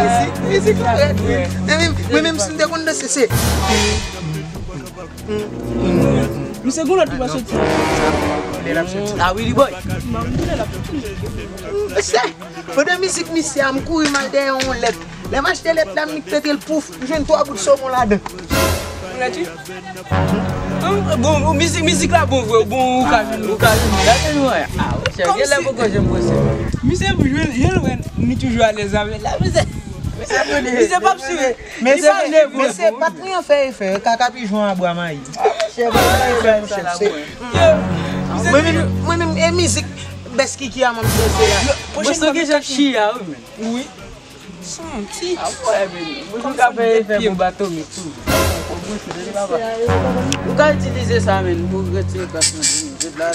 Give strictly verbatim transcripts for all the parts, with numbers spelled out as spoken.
Mizik, mizik la rèd, wi. Mwen menm, mwen menm, si m te konn danse, se. Misye gon lòt ki pa soti. A Willy Boy. Pandan mizik misye a, m kouri m al dèyè yon lèt. Lè m achte lèt la, m nik pete l, pouf, m jwenn twa bout somon ladan. Ou la di? Bon, bon, mizik, mizik la bon vre, bon, ou ka vin, ou ka vin. Gade nou, a, chè, gen lè poko janm panse. Misye, jwenn, jwenn, wè, nou toujou alèz avè l la, misye. Misye p ap swiv. Men se, men se pa t mwen fè efè, kaka pijon a bwa mayi. Chè, pa t mwen fè, chè, se. Mwen menm, mwen menm, e mizik Bèskiki a m ap danse la. Mwen santi jan chiya, wi, men. Wi. Santi. A, wè, men. Mwen ka fè efè pou bato, men tou. Ou ka itilize sa, men, pou retire klas nan jodi la.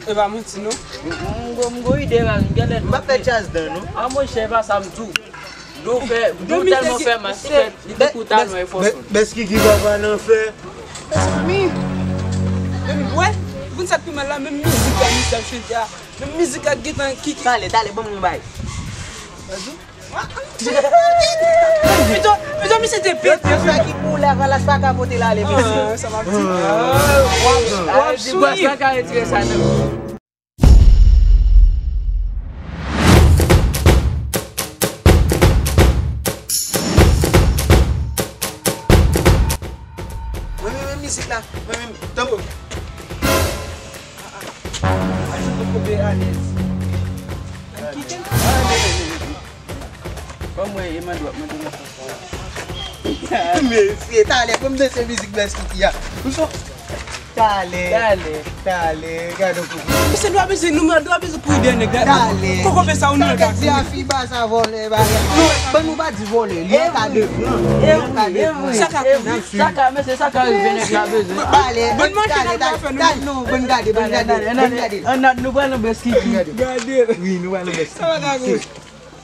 E pa manti, non. M gon, m gon ide la, gen lè. M pa fè djaz dan, non. A, monchè, e pa sa m di w. Nou fè, nou tèlman fè mas, li fè, li te kou talman e fò son. Bèskiki papa nan fè. Mezanmi. Menm, wè, ou konn sa k pi mal la, menm mizik la, misye ap chante a. Menm mizik la, gentan ki, ki. Talè, talè, ban m yon bay. Pito, pito, misye te pete. Sa ki pou lavalas pa ka pote l ale, mesye. Sa m ap di. W ap, w ap souri. Sa ka retire sa, non. Mwen menm mizik la, mwen menm, tanpri. Ajoute koube alèz. Kite. Ban mwen e mande w ap mande mwen konsa. Mesye, talè, pou m danse mizik Bèskiki a. Ou son. Talè. Talè. Talè, gade yon kote. Misye dwa bezwen, nou dwa bezwen kouri dèyè nèg la. Talè. Koko fè sa ou nan kaka. Sa w di a fi ba sa vòlè, bagay. Non, ban nou pa di vòlè, li an ka de fran. Li an ka de fran. Sa ka kouri. Sa ka, mesye, sa ka rive nèg la bezwen. Talè, talè, talè, non, ban n gade, ban n gade, ban n gade. Annad, nou pral nan Bèskiki. Gade. Wi, nou pral nan Bèskiki. Sa pa ka kouri.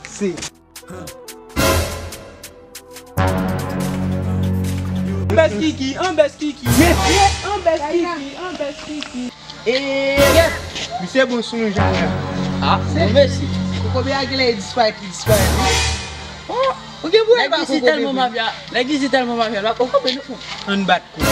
Se. Bèskiki, an Bèskiki. Mesye, an Bèskiki, an Bèskiki. E, yes. Misye bon sou nou jan la. A, bon, mesye. Koko be a genlè disparèt, li disparèt, wi. Oh, ou gen pou e pa Koko be. Nèg isi tèlman mafya, nèg isi tèlman mafya, la Koko be nou fou. Ann bat kou.